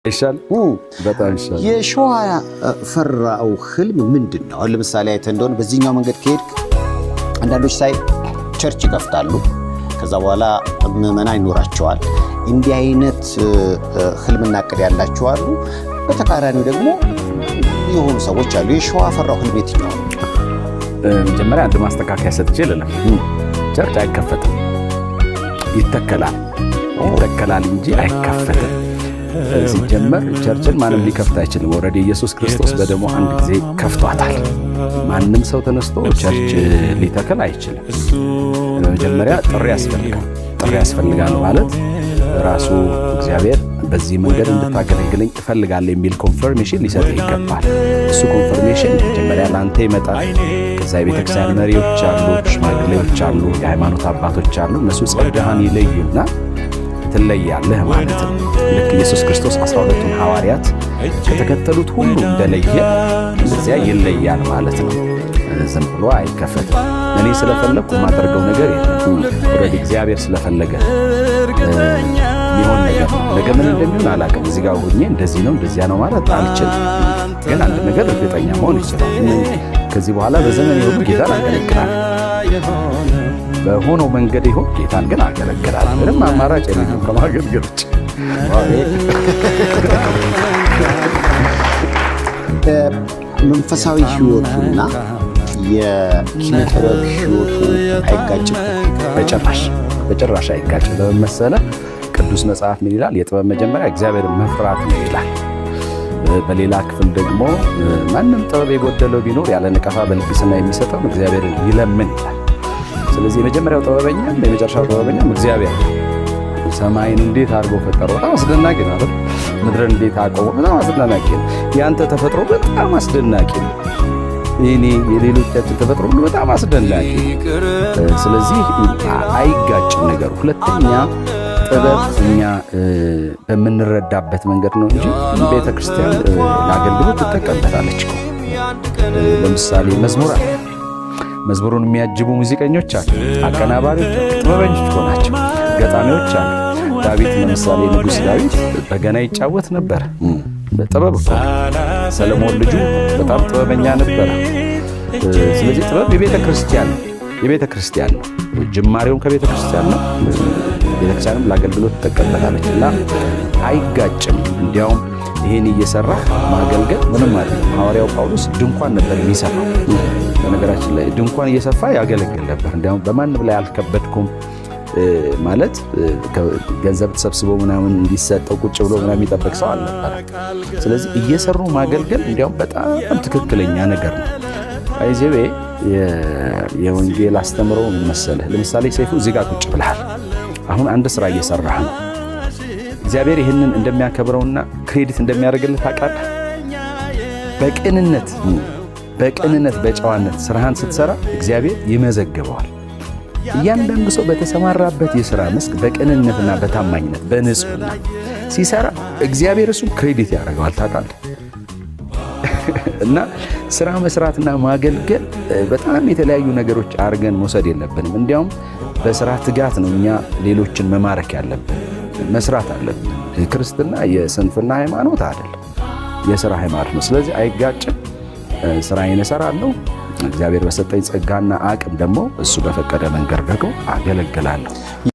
ይሻል፣ በጣም ይሻል። የሸዋ ፈራው ህልም ምንድን ነው? አሁን ለምሳሌ አይተህ እንደሆነ በዚህኛው መንገድ ከሄድክ አንዳንዶች ሳይ church ይከፍታሉ። ከዛ በኋላ ምዕመናን ይኖራቸዋል። እንዲህ አይነት ህልምና እቅድ ያላቸው አሉ። በተቃራኒው ደግሞ የሆኑ ሰዎች አሉ። የሸዋ ፈራው ህልም የትኛው ነው? መጀመሪያ አንድ ማስተካከያ ሰጥቼ ልለፍ። Church አይከፈትም፣ ይተከላል። ይተከላል እንጂ አይከፈትም። ሲጀመር church ን ማንም ሊከፍት አይችልም። Already ኢየሱስ ክርስቶስ በደሙ አንድ ጊዜ ከፍቷታል። ማንም ሰው ተነስቶ church ሊተክል አይችልም። በመጀመሪያ ጥሪ ያስፈልጋል። ጥሪ ያስፈልጋል ማለት ራሱ እግዚአብሔር በዚህ መንገድ እንድታገለግለኝ እፈልጋለሁ የሚል confirmation ሊሰጥህ ይገባል። እሱ confirmation መጀመሪያ ለአንተ ይመጣል። ከዛ የቤተክርስቲያን መሪዎች አሉ፣ ሽማግሌዎች አሉ፣ የሃይማኖት አባቶች አሉ። እነሱ ጸጋህን ይለዩና ትለያለህ ማለት ነው። ልክ ኢየሱስ ክርስቶስ 12ቱን ሐዋርያት ከተከተሉት ሁሉ እንደለየ እንደዚያ ይለያል ማለት ነው። ዝም ብሎ አይከፈትም። እኔ ስለፈለግኩ የማደርገው ነገር የለም። Already እግዚአብሔር ስለፈለገ የሚሆን ነገር ነው። ነገ ምን እንደሚሆን አላውቅም። እዚህ ጋር ሆኜ እንደዚህ ነው እንደዚያ ነው ማለት አልችልም። ግን አንድ ነገር እርግጠኛ መሆን ይችላል። ከዚህ በኋላ በዘመኔ ሁሉ ጌታን አገለግላለሁ። በሆነው መንገድ ይሁን ጌታን ግን አገለግላለሁ። ምንም አማራጭ የለኝም ከማገልገል ውጭ። መንፈሳዊ ህይወቱና የኪነ ጥበብ ህይወቱ አይጋጭም? በጭራሽ፣ በጭራሽ አይጋጭም። ለምን መሰለህ? ቅዱስ መጽሐፍ ምን ይላል? የጥበብ መጀመሪያ እግዚአብሔርን መፍራት ነው ይላል። በሌላ ክፍል ደግሞ ማንም ጥበብ የጎደለው ቢኖር ያለ ነቀፋ በልግስና የሚሰጠውን እግዚአብሔርን ይለምን ይላል። ስለዚህ የመጀመሪያው ጥበበኛም የመጨረሻው ጥበበኛም እግዚአብሔር ነው። ሰማይን እንዴት አድርጎ ፈጠረው? በጣም አስደናቂ ነው አይደል? ምድርን እንዴት አቆመው? በጣም አስደናቂ ነው። ያንተ ተፈጥሮ በጣም አስደናቂ ነው። የኔ የሌሎቻችን ተፈጥሮ ሁሉ በጣም አስደናቂ ነው። ስለዚህ አይጋጭም ነገሩ። ሁለተኛ ጥበብ እኛ በምንረዳበት መንገድ ነው እንጂ ቤተ ክርስቲያን ለአገልግሎት ትጠቀምበታለች እኮ። ለምሳሌ መዝሙር አለ። መዝሙሩን የሚያጅቡ ሙዚቀኞች አሉ፣ አቀናባሪዎች አሉ፣ ጥበበኞች እኮ ናቸው። ገጣሚዎች አሉ። ዳዊት ለምሳሌ ንጉሥ ዳዊት በገና ይጫወት ነበር። በጥበብ እኮ። ሰለሞን ልጁ በጣም ጥበበኛ ነበረ። ስለዚህ ጥበብ የቤተ ክርስቲያን ነው። ጅማሬውም ከቤተ ክርስቲያን ነው። ቤተ ክርስቲያንም ለአገልግሎት ትጠቀምበታለች እና አይጋጭም። እንዲያውም ይሄን እየሰራ ማገልገል ምንም አይደለም። ሐዋርያው ጳውሎስ ድንኳን ነበር የሚሰፋው። በነገራችን ላይ ድንኳን እየሰፋ ያገለግል ነበር። እንዲያውም በማንም ላይ አልከበድኩም ማለት ገንዘብ ተሰብስቦ ምናምን እንዲሰጠው ቁጭ ብሎ ምናምን የሚጠብቅ ሰው አልነበረም። ስለዚህ እየሰሩ ማገልገል እንዲያውም በጣም ትክክለኛ ነገር ነው። አይዜቤ የወንጌል አስተምሮ ምን መሰለህ? ለምሳሌ ሰይፉ እዚህ ጋር ቁጭ ብለሃል። አሁን አንድ ስራ እየሰራህ ነው። እግዚአብሔር ይህንን እንደሚያከብረውና credit እንደሚያደርግልህ ታውቃለህ። በቅንነት በቅንነት በጨዋነት ስራህን ስትሰራ እግዚአብሔር ይመዘግበዋል። እያንዳንዱ ሰው በተሰማራበት የሥራ መስክ በቅንነትና በታማኝነት በንጽህና ሲሰራ እግዚአብሔር እሱን credit ያደርገዋል። ታውቃለህ። እና ስራ መስራትና ማገልገል በጣም የተለያዩ ነገሮች አድርገን መውሰድ የለብንም። እንዲያውም በስራ ትጋት ነው እኛ ሌሎችን መማረክ ያለብን፣ መስራት አለብን። ክርስትና የስንፍና ሃይማኖት አይደለም፣ የስራ ሃይማኖት ነው። ስለዚህ አይጋጭም። ስራዬን እሰራለሁ። እግዚአብሔር በሰጠኝ ጸጋና አቅም ደግሞ እሱ በፈቀደ መንገድ ደግሞ አገለግላለሁ።